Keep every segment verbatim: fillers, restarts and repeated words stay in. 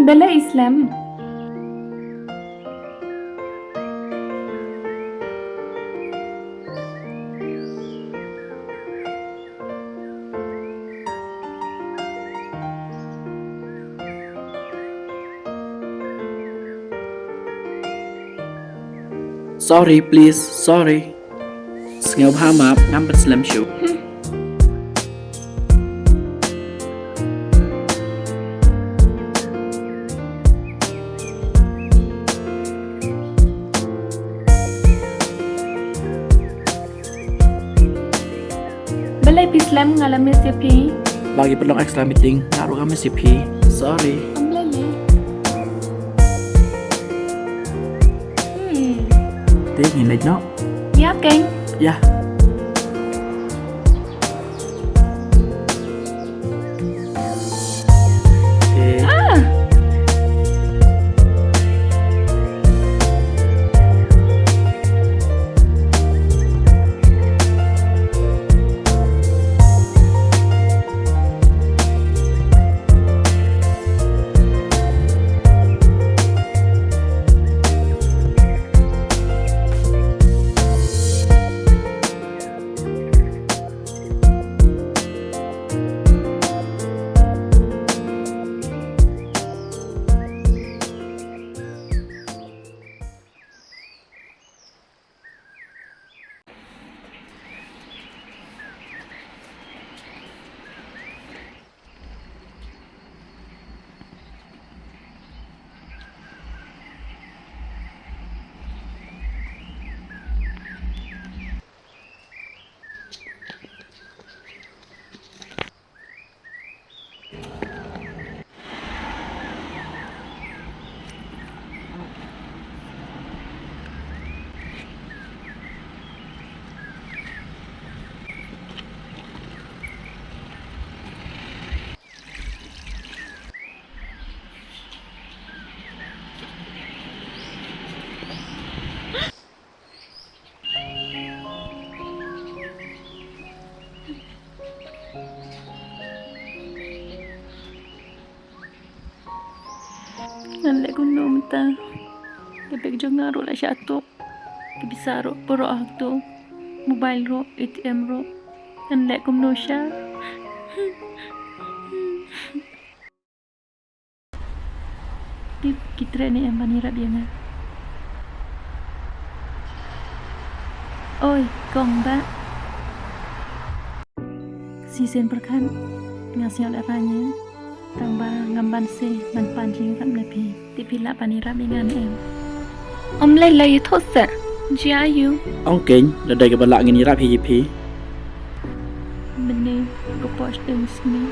Balei slem? Sorry, please, sorry. Sngewbha map, ngam pat slem shuh. Hmm. Balei phi slem, nga la miss ïa phi. Ba ki pynlong extra meeting, nga ruh nga miss ïa phi. Sorry. Ym lei lei. Hmm. Te ngin leit noh. Ïa keng. Ïa. Ngan leh kumno mynta? Ka bag jong nga ruh la shah tuh. Ka pisa ruh baroh ha ktu. Mobile ruh, A T M ruh. Ngan leh kumno sha? Tip ki treh ne em ban ïarap ïa nga. Oi, kong ba. Shisien pyrkhat nga sngew lehrain ïa. Tang ba ngam banse ban pan jingïarap na phi. Te phi lah ban ïarap ïa nga ne em? Ym lei lei, ïathuh seh. Jia aiu? Ong keiñ, lada dei kaba lah ngin ïarap hi ïa phi. Mynne ka por sdang sngi.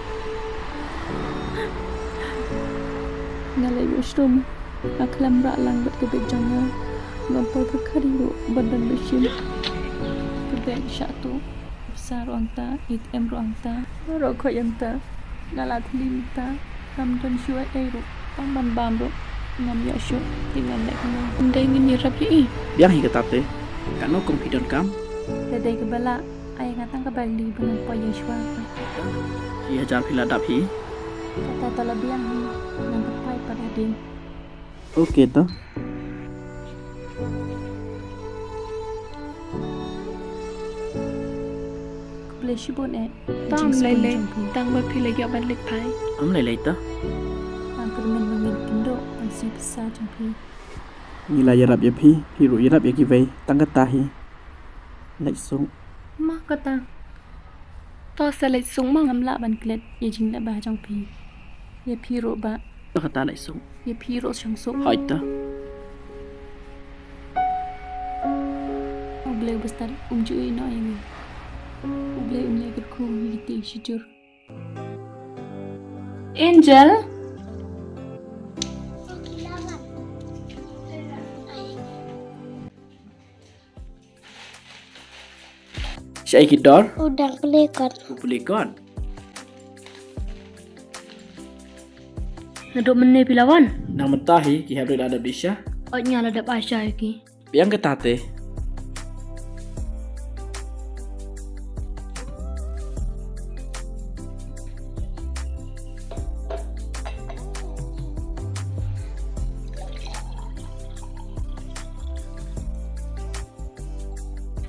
Nga leit buh shlur. Nga khlem rah lang bad ka bag jong nga. Ngam poi pyrkhat hi ruh ba don ba shim. Ka bag shah tuh. Pisa ruh hangta, A T M ruh hangta. Baroh khoit hangta. Nga la thylli mynta. Ngam don shuh ei ei ruh. Tang ban bam ruh ngam ïoh shuh. Te ngan leh kumno? Ym dei ngin ïarap ïa i. Biang hi kata te. Katno kong phi donkam? Lada dei kaba lah, ai nga tang kaba kli ba ngan poi ïeng shuwa. Shi hajar phi la dap hi. Kata to la biang hi. Ngan pynphai pat hadien. Ok to. Khublei shibun eh. Tang lei lei, tang ba phi la ïoh ban leit phai. Ym lei lei to. Tang kyrmen ba ngin kynduh ban siew pisa jong phi. Ngi la ïarap ïa phi, phi ruh ïarap ïa kiwei, tang kata hi. Leit suk. Ma kata. To sa leit suk ma. Ngam lah ban klet ïa jingleh ba jong phi. Ïa phi ruh ba. To kata leit suk. Ïa phi ruh shong suk. Hooid to. U Blei uba stad um ju ïehnoh ïa ngi. U Blei un ïai kyrkhu ïa ngi shijur. Angel. Shaei ki dor? U dang pule kot. U pule kot. Naduh mynne phi la wan? Nang mynta hi, ki hap dei la dep dih sha. Ot, nga la dep ai sha ïa ki. Biang kata te.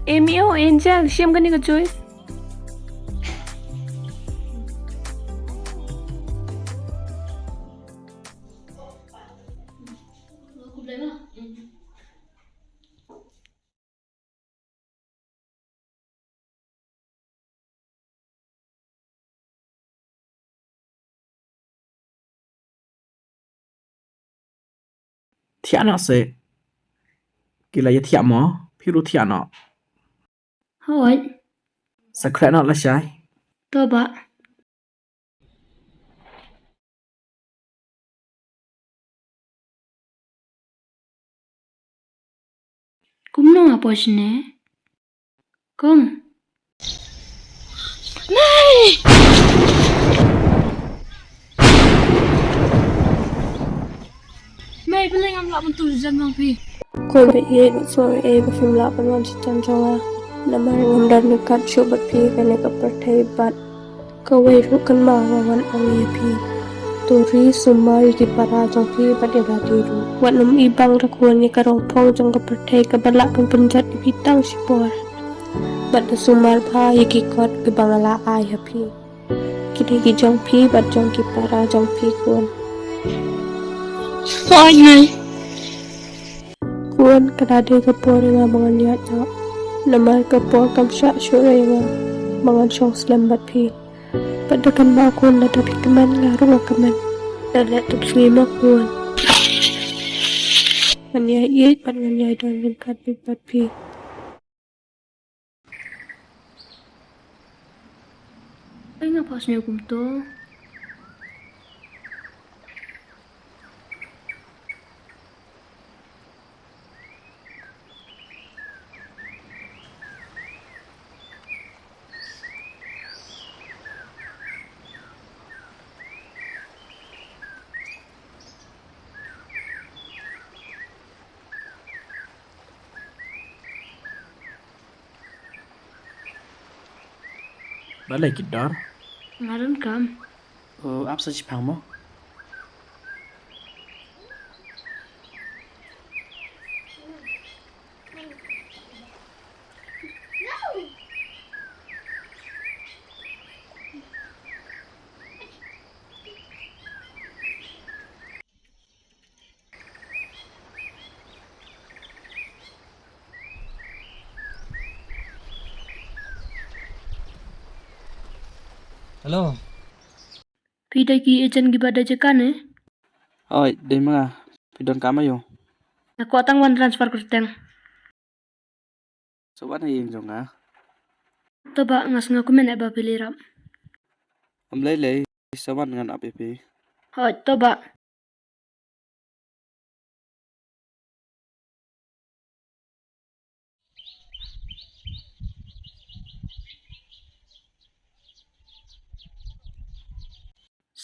Em ïoh Angel, shim kane ka juice. Thiah noh se. Ki la ïa thiah mo, phi ruh thiah noh. Hooid. Sa khreh noh lashai. To bah. Kumno nga poi shane? Kong. Mei! Mei, balei ngam lah ban tu jan bang phi? Kong, ba ïeit bad sngewbha ba phim lah ban wan sha jan jong nga. Namar ngam don ryngkat shuh bad phi kane ka pyrthei bad kawei ruh kynmaw nga wan ong ïa phi. To ri sumar ïa ki para jong phi bad ïa lade ruh. Wat nym ibang da khun ïa ka rong phong jong ka pyrthei kaba lah ban pynjot ïa phi tang shipor. Bad to sumar bha ïa ki kot kiba nga la ai ha phi. Ki dei ki jong phi bad jong ki para jong phi khun. Oi nai. Khun, ka la dei ka por ïa nga ba ngan ïaid noh. Namar ka por kam shah shuh ïa nga ba ngan shong slem bad phi. Bad da kynmaw khun, lada phi kmen nga ruh nga kmen. Da leh tup sngi mo khun. Ngan ïai ïeit bad ngan ïai don ryngkat bad phi. Ai nga pas ne kumto. Balei ki dor? Nga don kam. Oh, ap sa shipang mo. Hello. Phi dei ki agent kiba dei jaka ne? Oi, dei ma nga. Phi don kam aïu? Nga kwah tang wan transfer kyrteng. Sa wan ha ïing jong nga. To bah, nga sngew kumne ba phi leh rap. Ym lei lei, sa wan ngan ap ïa phi. Hooid, to bah.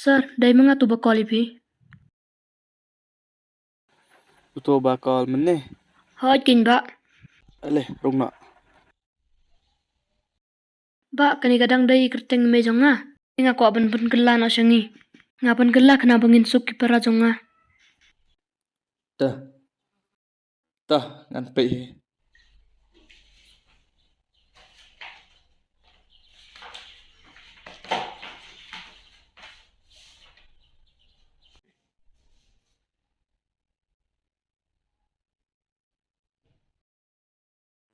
Sir, dei ma nga uto ba call ïa phi. Uto ba call mynne? Hooid keiñ bah. Ale, rung noh. Bah, kane ka dang dei kyrteng mei jong nga. Nga kwah ban pynkylla noh sha ngi. Nga pynkylla khnang ba ngin suk ki para jong nga. Te. Te, ngan peit hi.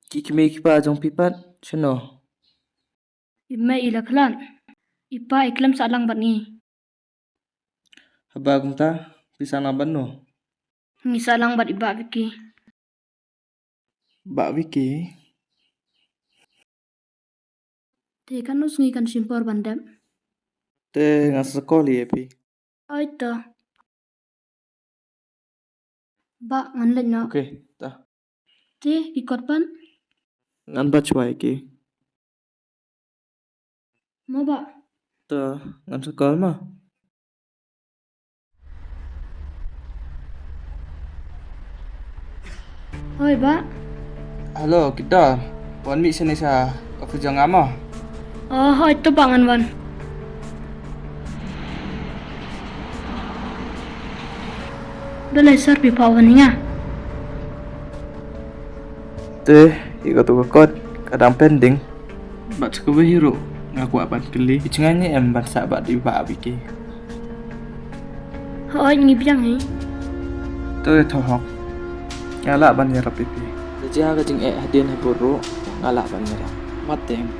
Ki kmie ki kpa jong phi pat shano? I mei i la khlad. I pa i khlem sah lang bad ngi. Haba kumta phi sah lang bad no? Ngi sah lang bad i bah Vicky. Bah Vicky. Te katno sngi kan shim por ban dep? Te ngan sa call ïa phi. Oi to. Bah, ngan leit noh. Okay, ta. Te ki kot pat? Ngan bat shuwa ïa ki. Mo bah. Ta, ngan sa call mo. Hoi bah. Hello, kito. Wan mih shane sha office jong nga mo. Oh, hoi to bah, ngan wan. Balei sir, phi phah wan ïa nga? Te, ïa kato ka kot Ka dang pending. Bad sa kawei hi ruh nga kwah ban kylli, phi jngai ne em ban sah bad i Bah Wiki? Hooid, ngi biang hi. To ïathoh hok. Nga lah ban ïarap ïa phi. Da jia ka jingeh hadien habud ruh nga lah ban ïarap. Wat ïeng.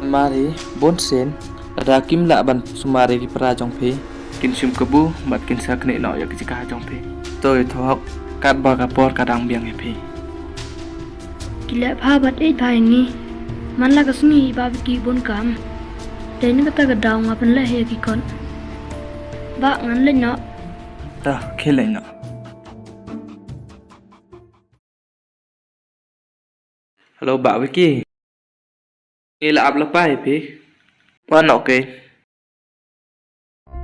Namar hi bun sien lada kim lah ban sumar ïa ki para jong phi, kin shim kabu bad kin sa knieh noh ïa ki jaka jong phi. To ïathoh hok, katba ka por ka dang biang ïa phi. Ki leh bha bad ïeit bha ïa ngi. Man la ka sngi i Bah Wiki bun kam. Dei na kata ka daw nga pynleh ïa ki kot. Bah, ngan leit noh. Ta, khie leit noh. Hello Bah Wiki. Ngi la ap la pai phi. Wan noh kei.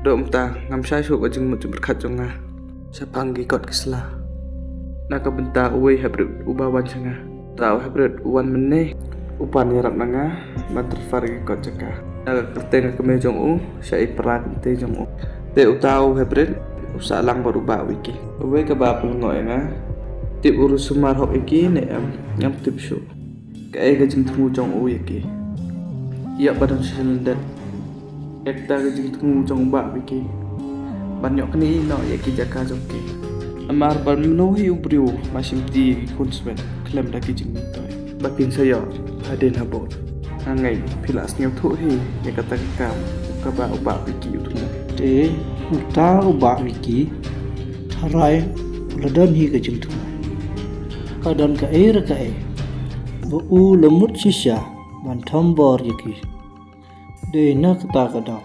Dok mynta ngam shai shuh ka jingmut jingpyrkhat jong nga shaphang ki kot ki sla. Na ka bynta uwei hapdeng uba wan sha nga. Uta u hapdeng u wan mynne u pan ïarap na nga ban transfer ki kot jaka na ka kyrteng ka kmie jong u sha i para kynthei jong u. Te uta u hapdeng u sah lang bad u Bah Wiki. Uwei kaba pynlyngngoh ïa nga. Tip u ruh sumar hok ïa ki ne em, ngam tip shuh. Kaei ka jingthmu jong u ïa ki? Ïa ba dang shisha lyndet. Ïa kata ka jingthmu jong u Bah Wiki ban ïoh kane noh ïa ki jaka jong ki. Namar ba mano hi u briew ba shim ti ïa ki khun smet khlem da ki jingmyntoi ba kin sa ïoh hadien habud. Nga ngeit phi la sngewthuh hi ïa kata ka kam kaba u Bah Wiki u thmu. Te uta u Bah Wiki tharai u la don hi ka jingthmu. Ka don kaei re kaei ba u la mut shisha ban thombor ïa ki. Dei na kata ka daw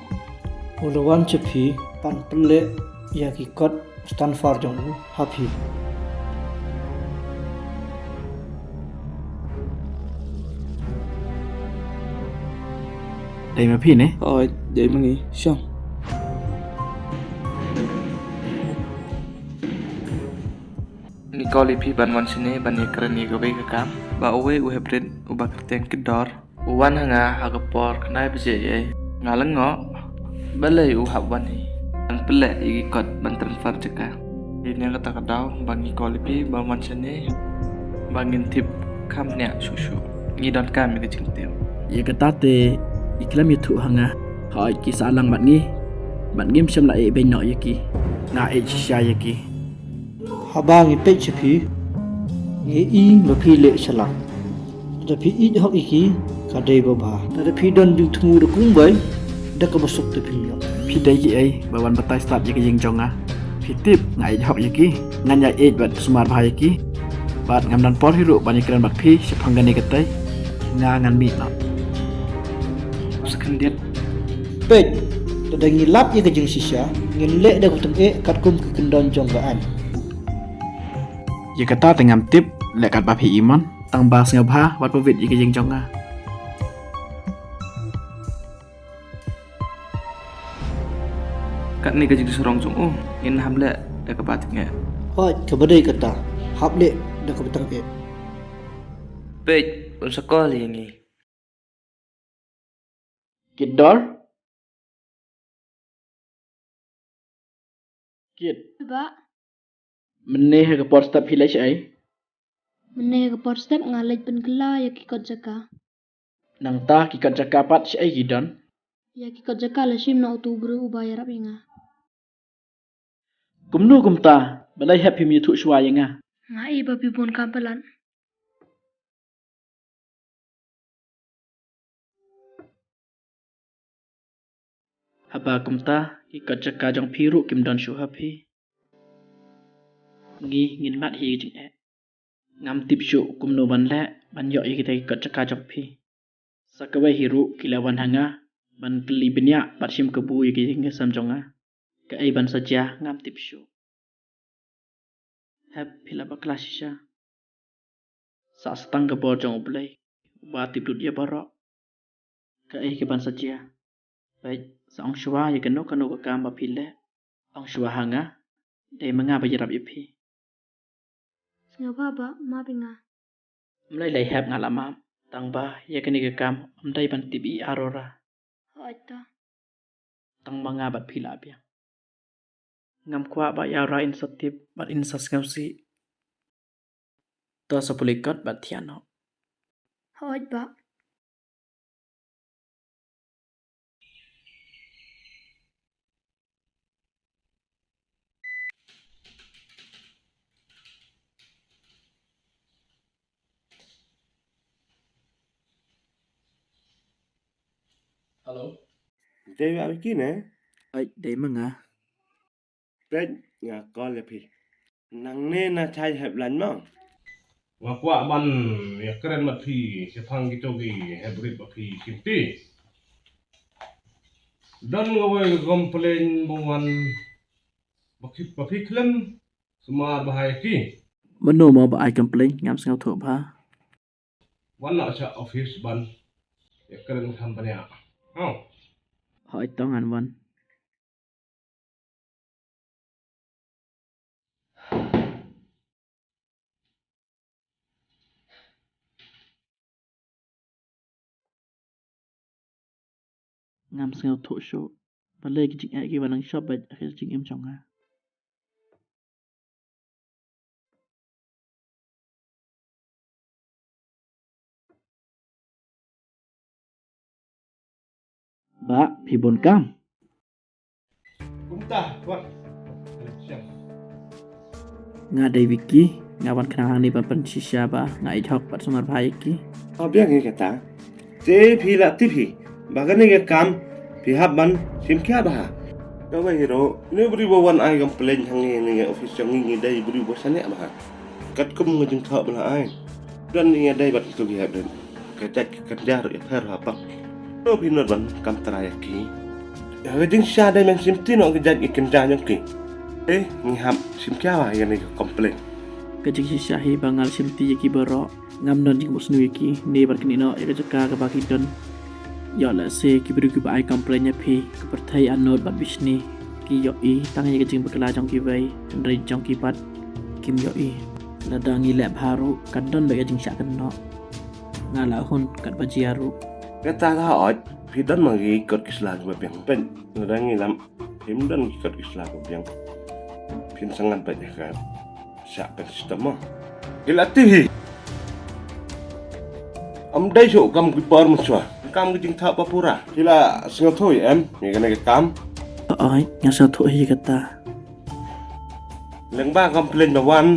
u la wan sha phi ban pynleh ïa ki kot transfer jong u ha phi. Dei ma phi ne? Hooid, dei ma ngi. Shong. Ngi call ïa phi ban wan shane ban ïakren ïa kawei ka kam ba uwei u hapdeng uba kyrteng Kidor u wan ha nga ha ka por khyndai baje ïa. Nga lyngngoh balei u hap wan hi ban pynleh ïa ki kot ban transfer jaka. Dei na kata ka daw ba ngi call ïa phi ban wan shane ba ngin tip kham bniah shuh shuh. Ngi donkam ïa ka jingtip. Ïa kata te i khlem ïathuh ha nga. Hooid, ki sah lang bad ngi bad ngim shym la ïeh beiñ noh ïa ki. Nga ïeit shisha ïa ki. Haba ngi peit sha phi ngi i ba phi leh shalak. Lada phi ïeit hok ïa ki ka dei ba bha. Lada phi don jingthmu da kumwei da kaba suk te phi ïoh. Phi dei kiei ba wan batai stad ïa ka ïing jong nga? Phi tip nga ïeit hok ïa ki. Ngan ïa ïeit bad sumar bha ïa ki. Bad ngam don por hi ruh ban ïakren bad phi shaphang kane katei. Nga ngan mih noh. Sa khyndiat. Peit, lada ngi lap ïa ka jingshisha ngin leh da ka bteng eh katkum ki kyndon jong ka aiñ. Ïa kata te ngam tip, leh katba phi i mon. Tang ba sngewbha wat pynwit ïa ka ïing jong nga. Katne ka jingsarong jong u ngin hap leh da kaba teng eh. Hooid, kaba dei kata, hap leh da kaba teng eh. Peit, un sa call ïa ngi. Kidor? Kit. Bah. Mynne ha ka por step phi leit shaei? Mynne ha ka por step nga leit pynkylla ïa ki kot jaka. Nangta ki kot jaka pat shaei ki don? Ïa ki kot jaka la shim na utu u briew uba ïarap ïa nga. Kumno kumta, balei hep phim ïathuh shuwa ïa nga? Nga i ba phi bun kam palat. Haba kumta, ki kot jaka jong phi ruh kim don shuh ha phi. Ngi ngin mad hi jingeh. Ngam tip shuh kumno ban leh ban ïoh ïa kita ki kot jaka jong phi. Sa kawei hi ruh ki la wan ha nga ban kylli bniah bad shim kabu ïa ki jingïasam jong nga. Kaei ban sa jia ngam tip shuh. Hep phi la bakla shisha. Sa sa tang ka bor jong U Blei uba tip lut ïa baroh. Kaei kaban sa jia? Peit, sa ong shuwa ïa kano kano ka kam ba phi leh. Ong shuwa ha nga, dei ma nga ba ïarap ïa phi. Sngewbha bah, map ïa nga. Ym lei lei hep, nga la map. Tang ba ïa kane ka kam ym dei ban tip i Aurora. Hooid to. Tang ba nga bad phi la biang. Ngam kwah ba i Aurora in sa tip bad in sa sngewsih. To sa pule kot bad thiah noh. Hooid bah. Hello. Dei ïa phi ne? Ai, dei ma nga. Peit, nga call ïa phi. Nangne na chai hep lain mo. Nga kwah ban ïa kren bad phi shaphang kito ki hep rit ba phi shim ti. Don kawei ka complain ba wan ba phi, ba phi khlem sumar bha ïa ki. Mano mo ba ai complain, ngam sngewthuh bha. Wan noh sha office ban ïa kren kham bniah. Hooid. Hooid to ngan wan. Ngam sngewthuh shuh. Balei ki jingeh kiba nang shop bad ha ka jingim jong nga. Bah, phi bun kam. Kumta, wat. Nga dei Vicky, nga wan khnang hangne ban pynshisha ba nga ïeit hok bad sumar bha ïa ki. Ap ïa ngi kata. Te phi la tip hi ba kane ka kam phi hap ban shim khia bha. Kawei hi ruh, une u briew ba wan ai complain hangne ne office jong ngi, ngi dei u briew ba snieh bha. Katkum nga jingthoh ba la ai. Don ngi dei bad kito ki hep rit. Ka jait ka kynja ruh ïapher ha pak. To phi nud ban kam trai ïa ki. Ïa ka jingshisha dei men shim ti noh ka jait ka kynja jong ki. Eh, ngi hap shim khia bha ïa kane ka complain. Ka jingshisha hi ba nga la shim ti ïa ki baroh. Ngam don jingmut sniew ïa ki ne bad kane noh ïa ka jaka kaba ki don. Ïoh lehse ki briew kiba ai complain ïa phi, ka pyrthei arngut bad bishni ki ïohi tang ïa ka jingbakla jong kiwei, hynrei jong ki pat kim ïohi. Lada ngi leh bha ruh kan don beit ka jingshah kynnoh. Nga la hun katba jia ruh. Kata ka hooid, phi don ma ki kot ki sla kiba biang. Peit, lada ngi lam, phim don ki kot ki sla kiba biang. Phin sa ngan beit ïa ka shah pen system mo. Ki la tip hi. Ym dei shuh kam ki por mynshuwa. Kam ki jingthoh ba pura. Ki la sngewthuh em ïa kane ka kam. Hooid, nga sngewthuh hi kata. Lyngba complain ba wan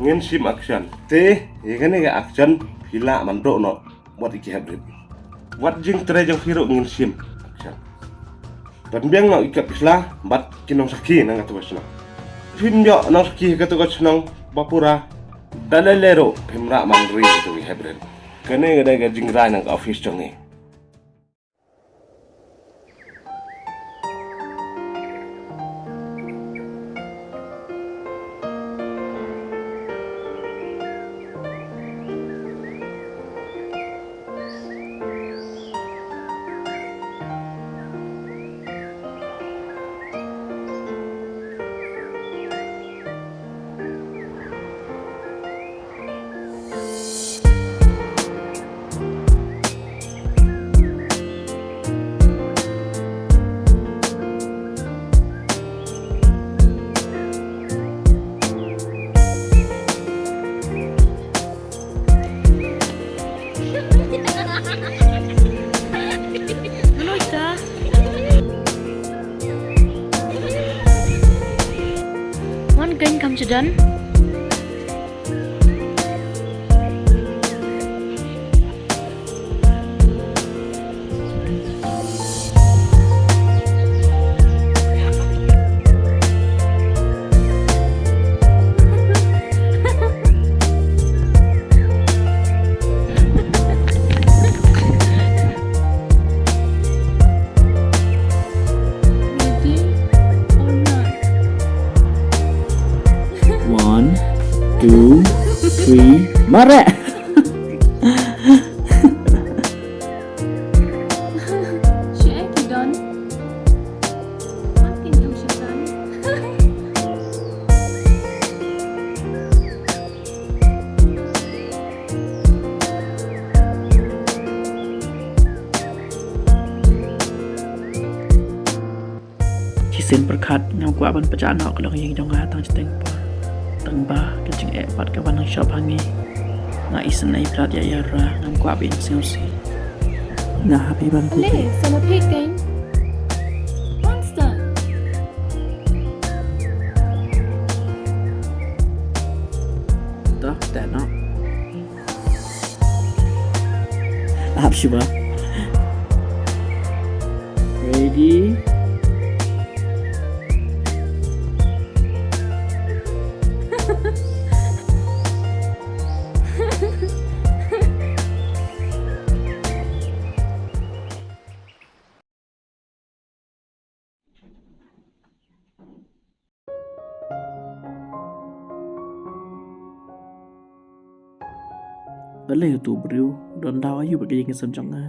ngin shim action. Te ïa kane ka action phi lah ban duh noh. Wat ïa ki hep rit. Wat jingtrei jong phi ruh ngin shim action. Pynbiang noh ïa ki kot ki sla bad ki nongsakhi na kato ka shnong. Phim ïoh nongsakhi ha kato ka shnong ba pura, da lei lei ruh phim lah ban ri ïa kito ki hep rit. Kane ka dei ka jingrai na ka office jong ngi. Wan kein kham sdang. Ready or not? One, two, three, mare! Shi ai ki don. Wan kin tum shi don. Shisien pyrkhat ngam kwah ban pynjah noh ka longïing jong nga tang shiteng por. Tang ba ka jingeh pat ka wan nang shop ha ngi. Nga isynei brat ïa ïa ra, ngam kwah ba in sngewsih. Nga hap hi ban phi. Ale, sama phi kein. Monster. Dah, dah nak. Hap shuwa. Ready? Balei utu u briew u don daw aïu bad ka ïing ka sem jong nga?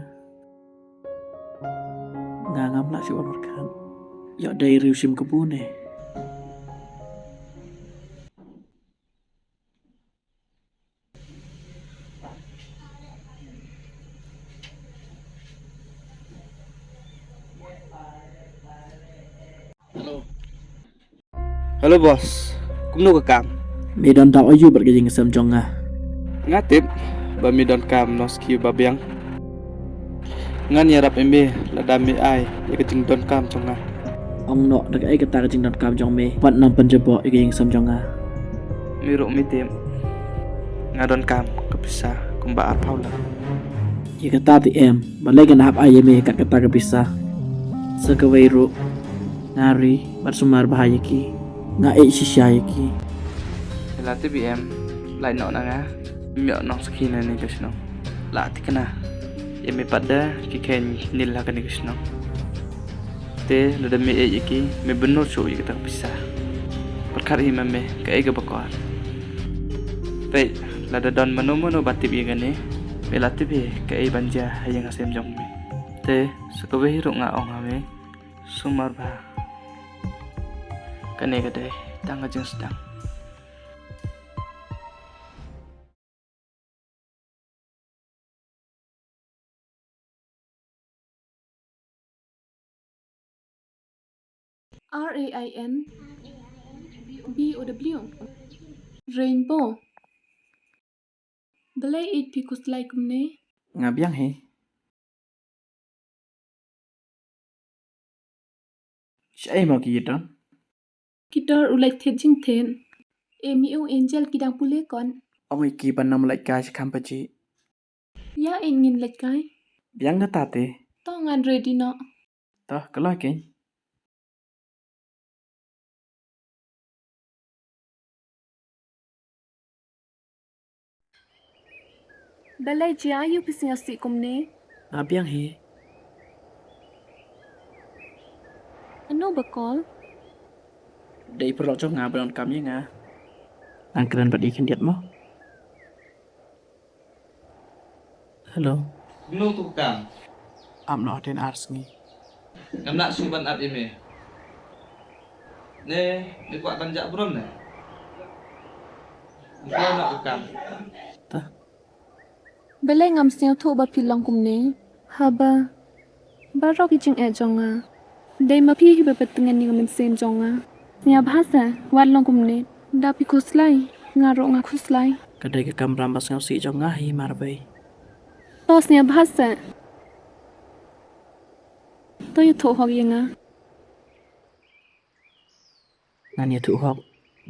Nga ngam lah shuh ban pyrkhat. Ïoh dei u riew shim kabu ne? Hello. Hello boss. Kumno ka kam? Me don daw aïu bad ka ïing ka sem jong nga? Nga tip ba me don kam noh skhie ba biang. Ngan ïarap ïa me lada me ai ïa ka jingdonkam jong nga. Ong noh da kaei kata ka jingdonkam jong me, wat nang pynjaboh ïa ka ïing ka sem jong nga. Me ruh me tip nga donkam ka pisa kumba arphew lak. Ïa kata te em, balei ngan hap ai ïa me kat kata ka pisa? Sa kawei ruh nga ri bad sumar bha ïa ki, nga ïeit shisha ïa ki. Ïa la te em, lait noh na nga. Ym ïoh nong sakhi na ne ka shnong. La thikna ïa me pat da ki kheiñ nil ha kane ka shnong. Te lada me ïeit ïa ki, me bynnud shuh ïa kata ka pisa. Pyrkhat hi ma me kaei kaba kwah. Peit, lada don mano mano ba tip ïa kane, me la tip hi kaei ban jia ha ïing ha sem jong me. Te sa kawei ruh nga ong ha me, sumar bha. Kane ka dei tang ka jingsdang. R A I N B O W. Rainbow. Balei ïeit phi khuslai kumne? Nga biang hi. Shaei mo ki don? Ki dor u leit thied jingthied. Em i u Angel ki dang pule kon. Ong ïa ki ban nang leit kai sha kham paji. Ïa, ïeit ngin leit kai. Biang kata te. To ngan ready noh. To, ka la kein. Balei jia aïu phi sngewsih kumne? Nga biang hi. Ano ba call? Dei paralok jong nga ba donkam ïa nga. Ngan kren bad i khyndiat mo. Hello. Kumno tu ka kam? Ap noh hadien ar sngi. Ngam lah shuh ban ap ïa me. Ne me kwah ban jah burom ne? Kumno noh tu ka kam? Ta. Balei ngam sngewthuh ba phi long kumne? Haba baroh ki jingeh jong nga dei ma phi hi ba pyntngen ïa ka mynsiem jong nga. Sngewbha seh, wat long kumne. Da phi khuslai, nga ruh nga khuslai. Ka dei ka kamram ba sngewsih jong nga hi marwei. To sngewbha seh. To ïathuh hok ïa nga. Ngan ïathuh hok,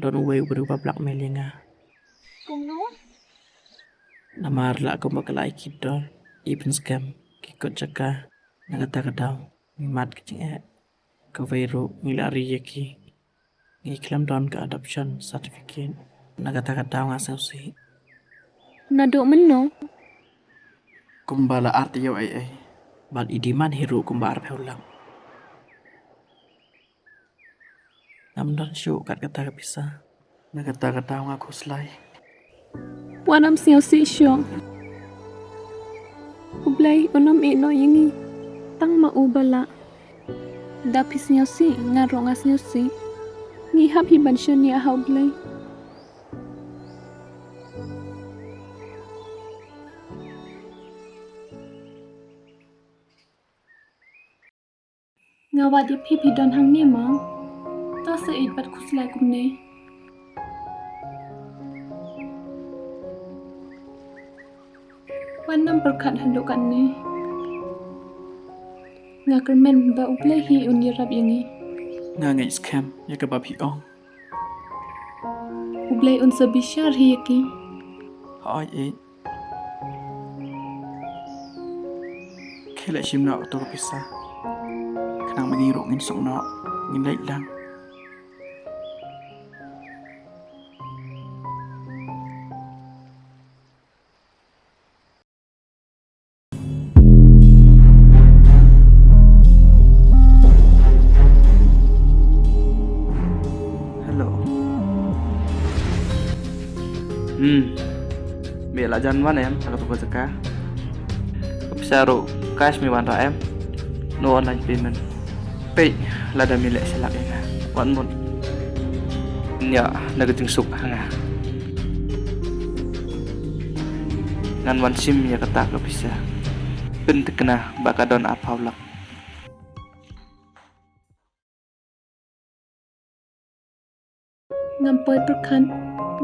don uwei u briew ba blackmail ïa nga. Kumno? Namar la kumba ka la ai ki dor, i pynskhem, ki kut jaka, na kata ka daw ngi mad ka jingeh. Kawei ruh ngi la ri ïa ki. Ngi khlem don ka adoption certificate. Na kata ka daw nga sngewsih. Naduh mynno? Kumba la ar taïew ei ei. Bad i demand hi ruh kumba arphew lak. Ngam don shuh kat kata ka pisa. Na kata ka daw nga khuslai. Wat nym sngewsih shuh. U Blei un nym ïehnoh ïa ngi. Tang ma u ba lah. Da phi sngewsih, nga ruh nga sngewsih. Ngi hap hi ban shaniah ha u Blei. Nga wad ïa phi, phi don hangne mo. To sa ïeit bad khuslai kumne. Wat nym pyrkhat haduh katne. Nga kyrmen ba U Blei hi un ïarap ïa ngi. Nga ngeit skhem ïa kaba phi ong. U Blei un sa bishar hi ïa ki. Hooid, eh. Khie leit shim noh kato ka pisa. Khnang ba ngi ruh ngin suk noh, ngin leit lang. Hello. Hmm. Me la jan wan em, ha kato ka jaka. Ka pisa ruh cash me wanrah em? No online payment. Peit, lada me leh sha lak ïa nga, wat mut ïa na ka jingsuk ha nga. Ngan wan shim ïa kata ka pisa. Pynthikna ba ka don arphew lak. Ngam poi pyrkhat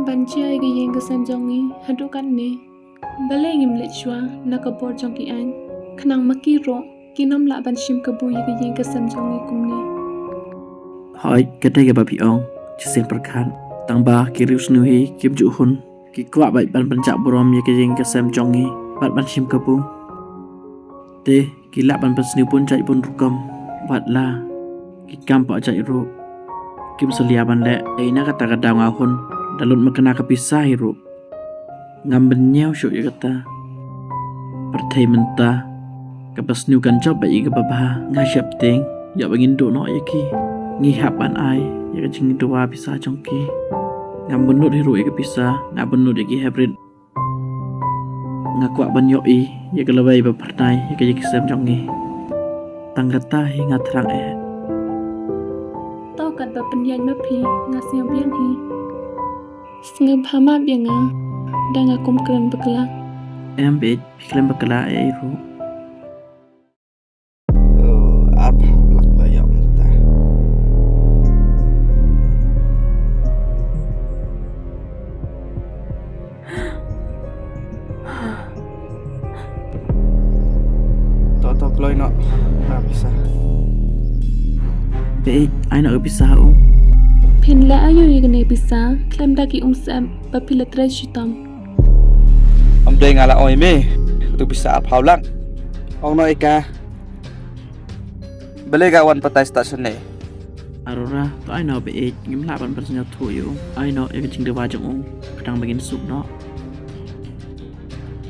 ban jia ïa ka ïing ka sem jong ngi haduh katne. Balei ngim leit shuwa na ka bor jong ki aiñ, khnang ma ki ruh kin ym lah ban shim kabu ïa ka ïing ka sem jong ngi kumne? Hooid, ka dei kaba phi ong, shisien pyrkhat. Tang ba ki riewsniew hi kim ju hun. Ki kwah beit ban pynjah burom ïa ka ïing ka sem jong ngi bad ban shim kabu. Te ki lah ban pynsniew bun jait bun rukom, wat la ki kam pah jait ruh kim salia ban leh. Ei, na kata ka daw nga hun da lut makna ka pisa hi ruh. Ngam bynñiew shuh ïa kata. Pyrthei mynta kaba sniew kan jop beit ïa kaba bha. Nga sheptieng ïa ba ngin duh noh ïa ki. Ngi hap ban ai ïa ka jingdawa pisa jong ki. Ngam bynnud hi ruh ïa ka pisa, nga bynnud ïa ki hybrid. Nga kwah ban ïohi ïa ka lawei ba phyrnai ïa ka ïing ka sem jong ngi. Tang kata hi nga thrang eh. To katba pynïaid ma phi nga sngew biang hi. Sngewbha map ïa nga da nga kum kren bakla. Em beit, phi khlem bakla ei ei ruh. Oh, arphew lak la ïoh mynta. To, to, kloi noh. Ka pisa. Beit, ai noh ka pisa u. Phin leh aïu ïa kane ka pisa, khlem da ki umsyep ba phi la trei shitom. Ym dei nga la ong ïa me, kato pisa arphew lak. Ong noh ïa ka. Balei ka wan batai stad shane? Arora, to ai noh beit, ngim lah ban pynsngewthuh ïa u. Ai noh ïa ka jingdawa jong u, khnang ba ngin suk noh.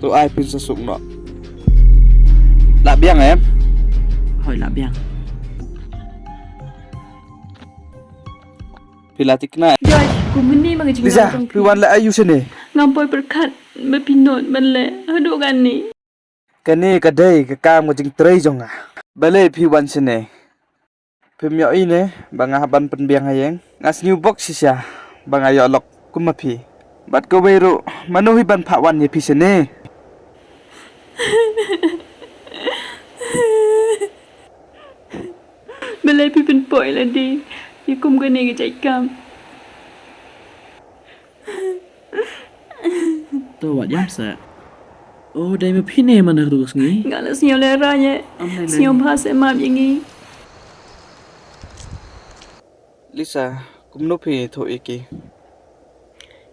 To ai phin sa suk noh. Lah biang em? Hooid, lah biang. Phi la thikna. Josh, kumne ma ka jingdon jong phi. Lisa, phi wan leh aïu shane? Ngam poi pyrkhat ba phi nud ban leh haduh kane. Kane ka dei ka kam ka jingtrei jong nga. Balei phi wan shane? Phim ïohi ne ba nga hap ban pynbiang ha ïing? Nga sngew bok shisha ba nga ïoh lok kum ma phi. Bad kawei ruh, mano hi ban phah wan ïa phi shane? Balei phi pynpoi lade ïa kum kane ka jait kam? To wat ïam seh. Oh, dei ma phi ne man ha kato ka sngi? Nga la sngewlehraiñ eh. Sngewbha seh map ïa ngi. Lisa, kumno phi ïathuh ïa ki?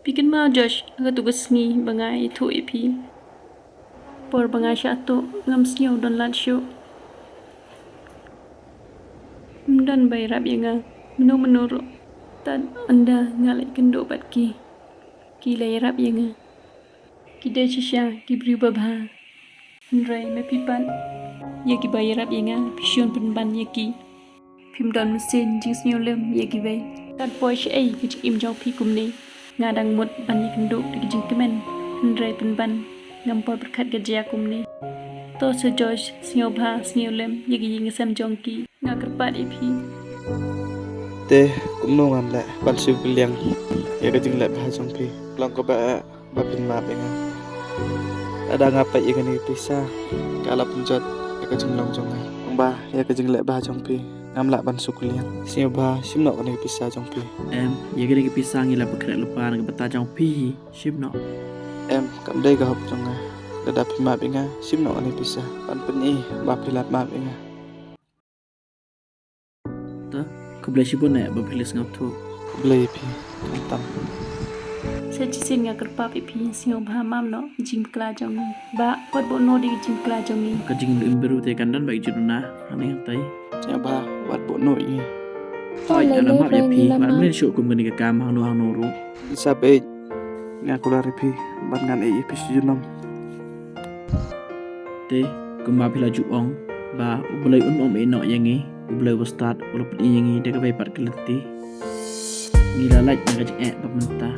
Phi kynmaw Josh, ha kato ka sngi ba nga ïathuh ïa phi. Por ba nga shah tuh ngam sngew don lad shuh. Ym don ba ïarap ïa nga, mano mano ruh. Tad ynda nga la ïakynduh bad ki, ki la ïarap ïa nga. Ki dei shisha ki briew babha. Hynrei ma phi pat, ïa kiba ïarap ïa nga phi shun pynban ïa ki. Phim don mynsiem jingsngewlem ïa kiwei. Kat poi shaei ka jingim jong phi kumne? Nga dang mut ban ïakynduh da ki jingkmen, hynrei pynban ngam poi pyrkhat ka jia kumne. To seh Josh, sngewbha sngewlem ïa ki ïing ki sem jong ki. Nga kyrpad ïa phi. Te kumno ngan leh ban siew kylliang ïa ka jingleh bha jong phi? Long kaba eh ba phin map ïa nga. Lada nga peit ïa kane ka pisa, ka la pynjot ïa ka jinglong jong nga. Ba ïa ka jingleh bha jong phi ngam lah ban siew kylliang. Sngewbha shim noh kane ka pisa jong phi. Em, ïa kane ka pisa ngi la pynkhreh lypa na ka bynta jong phi. Shim noh. Em, kam dei ka hok jong nga. Lada phi map ïa nga, shim noh kane pisa ban pyni ba phi la map ïa nga. Te khublei shibun eh ba phi la sngewthuh. Khublei ïa phi khamtam. Sa shisien nga kyrpad ïa phi, sngewbha map noh jingpynkhlaiñ jong ngi. Ba wat buh noh da ka jingpynkhlaiñ jong ngi. Ka jingim briew te kan don bad ka jingduna hangne hangtai. Sngewbha wat buh noh ïa ngi. Hooid, nga la map ïa phi, wat mlien shuh kum kane ka kam hangno hangno ruh. Sa beit, nga kular ïa phi ban ngan ïeit ïa phi shi junom. Te kumba phi la ju ong ba U Blei un ym ïehnoh ïa ngi, U Blei uba stad u la pyni ïa ngi da kawei pat ka lynti. Ngi la lait na ka jingeh ba mynta.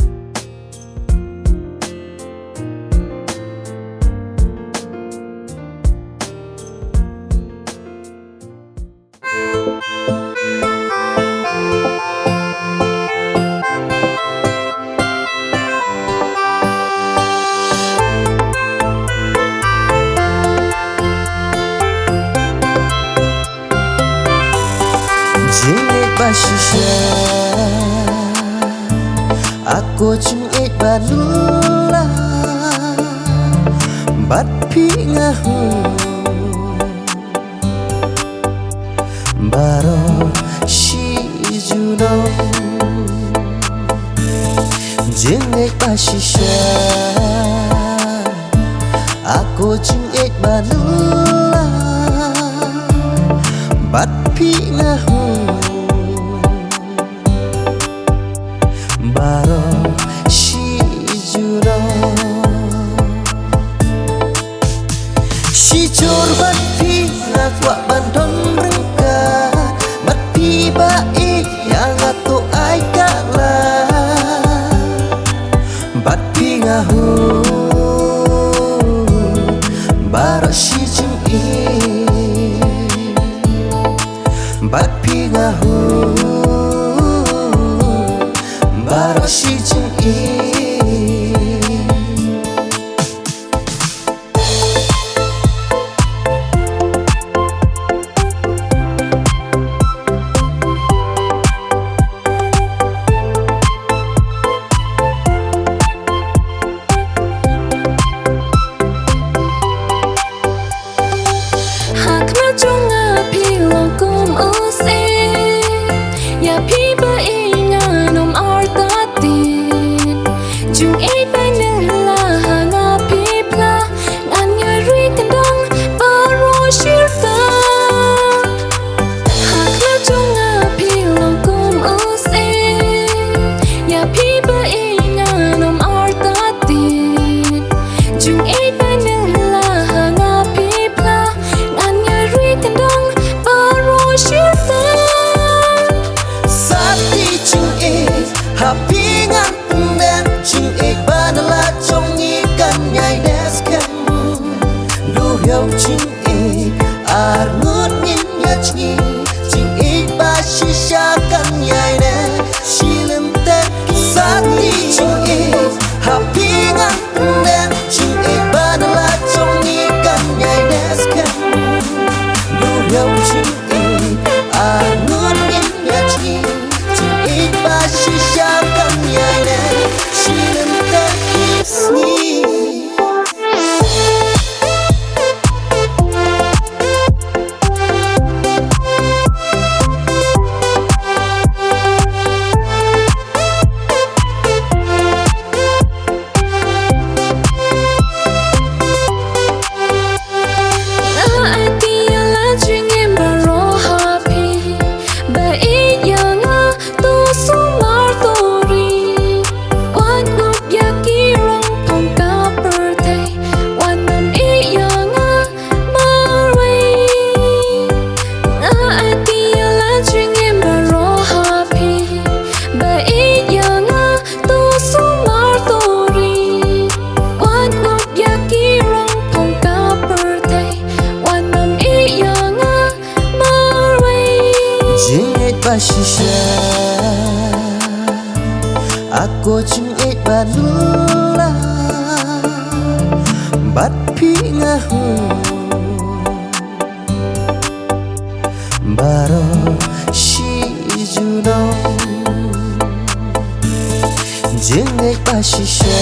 Jingngeit ba shisha, ako jingngeit ba la bad phi nga hu. Baroh shi junom. Jingngeit ba shisha, ako jingngeit ba la bad phi nga hu. Baroh shi junom. Shi jur bad phi nga kwah ban don ryngkat bad phi ba ïeit ïa nga to ai ka la bad phi nga hu. Baroh shi jingim bad phi nga hu. Baroh shi jingim. Ha khmat jong nga phi long kum u syiem. Ïa phi ba ïeit nga ngam artatien. Jingïeit ba nyngkong ha nga phi phla. Ngan ïa ri kyndong baroh shi rta. Ha khmat jong nga phi long kum u syiem. Ïa phi ba ïeit nga ngam artatien. Jingïeit ba nyngkong ha nga phi phla. Ngan ïa ri kyndong baroh shi rta. Sa ti jingïeit ha phi ngan pyndem. Jingïeit ba na la jong ngi kan ïai neh skhem. Du hynñiew jingïeit, ar ngut ngin ïa jngi. Jingïeit ba shisha kan ïai neh shi lynter. Sa ti jingïeit ha phi ngan pyndem. Jingïeit ba na la jong ngi kan ïai neh skhem. Du hynñiew jingïeit, ar ngut ngin ïa jngi. Jingïeit ba shisha kan ïai neh shi lynter ki sngi. Nga ai ïa la jingim baroh ha phi. Ba ïeit ïa nga to sumar to ri. Wat ngop ïa ki rong phong ka pyrthei. Wat nym ïeit ïa nga marwei. Nga ai ïa la jingim baroh ha phi. Ba ïeit ïa nga to sumar to ri. Wat ngop ïa ki rong phong ka pyrthei. Wat nym ïeit ïa nga marwei. Jingïeit ba shisha, ako jingïeit ba la bad phi nga hu. Baroh shi junom. Jingïeit ba shisha,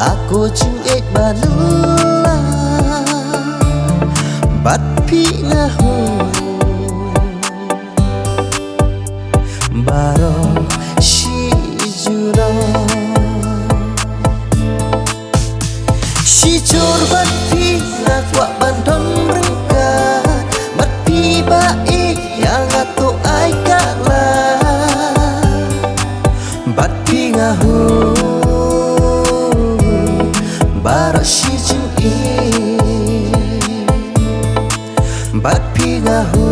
ak Ko jingïeit ba nullah bad phi nga hu baroh shi jurong. Shi jur bad phi nga kwah ban don ryngkat bad phi ba ïeit ïa nga to ai ka la. Bad phi nga hu baroh shi jingïeit. Bad phi nga hu